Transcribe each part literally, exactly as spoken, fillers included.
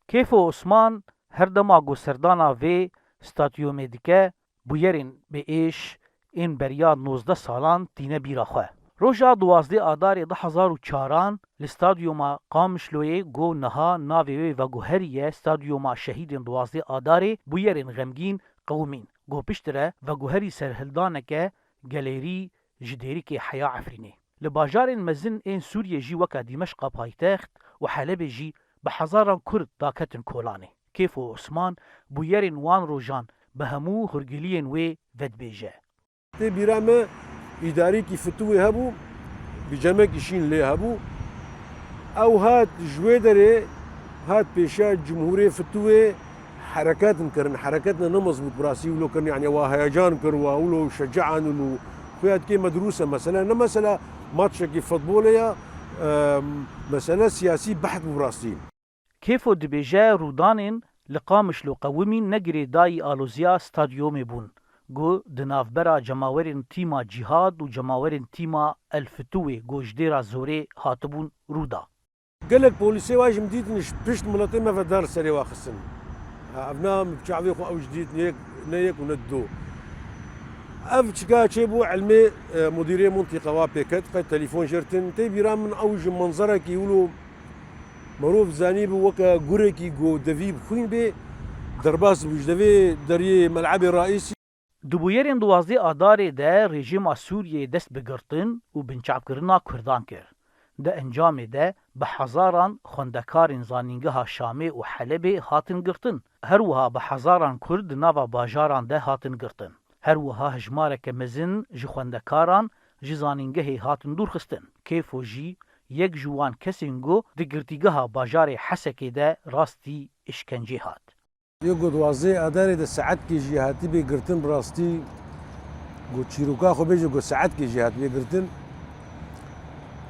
Kêfo Osman her dema ku serdana vê stadyumê dike, bûyerên bi êş ên beriya nozdeh salan tîne bîra xwe. Roja duwazdeh Adarê du hezar û çaran li stadyuma Qamişloyê, ku niha navê wê veguheriye Stadyuma Şehîdên duwazdeh Adarê, bûyerên xemgîn qewimîn, ku piştre veguherî serhildaneke gelêrî ji Dêrikê Heya Efrînê. Li bajarên mezin ên Sûriyê jî weke Dîmeşqa paytext û Helebê jî bi hezaran Kurd daketin kolanê. Kêfo Osman bûyerên wan rojan bi hemû hûrgiliyên wê vedibêje. Tê bîra me îdarîkî fitûwê hebû, bi cemekî şîn lê hebû. Ew hat ji wê derê, hat pêşiya cumhûrê fitûwê hereketin kirin. Hereketine ne mezbût bi rastî wilo kirin, yani wa heyecan kir, wa wilo şecaen û xuya dikê medrûs e. Mesele ne mesela matçekî futbolê ya, e, mesele siyasî behd bû bi rastî. Kêfo dibêje rûdanên li Qamişlo qewimîn ne girêdayî aloziya stadyumê bûn, ku di navbera cemawerên tîma Cîhad û cemawerên tîma El Fitûwê ku ji dêra Zorê hatibûn rû da. Gelek polîsê wa jî min dîtin ji pişt miletê me ve der serê wa xistin. Ha, ev na min bi çavê xwe ew jî dît, ne yek, ne yek û ne du. Ev çika çêbû, ilmê, e, mudîrê mintîqa wa pê ket, qey telefon jê re tin. Tê bîra min ew ji menzerekî wilo merov zanîbû weke gurekî ku devî bi xwîn bê, derbas bû ji devê deriyê melebê raîsî. Di bûyerên duwazdeh Adarê de rejîma Sûriyeyê dest bi girtin û binçavkirina Kurdan kir. Di encamê de bi hezaran xwendekarên zanîngeha Şamê û Helebê hatin girtin. Her wiha bi hezaran Kurd di nava bajaran de hatin girtin. Her wiha hejmareke mezin ji xwendekaran ji zanîngehê hatin dûrxistin. Kêfo jî yek ji wan kesên ku di girtîgeha bajarê Hesekê de rastî îşkencê hat. Yê ku duwazdeh Adarê de saetkê jî hatibê girtin, bi rastî ku çîroka xwe bêje ku saetkê jî hatibê girtin,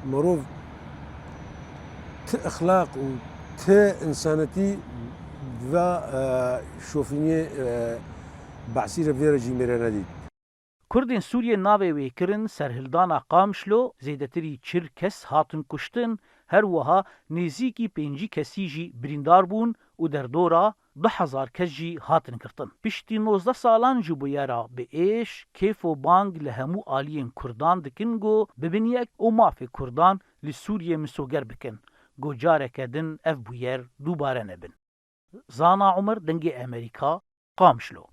mirov ti exlaq û ti însanetî va, e, şofîniyê, e, Be'sî re vê re jî mêre nedît. Kurdên Sûriyê navê wê kirin serhildana Qamişlo, zêdetirî çil kes hatin kuştin, her wiha nêzîkî pêncî kesî jî birîndar bûn û derdora du hezar kes jî hatin girtin. Piştî nozdeh salan ji bûyera bi êş, kêf û bang li hemû aliyên Kurdan dikin ku bibin yek û mafê Kurdan li Sûriyê misoger bikin, ku careke din ev bûyer dubare nebin. Zana Umer, Dengê Emerîka, Qamişlo.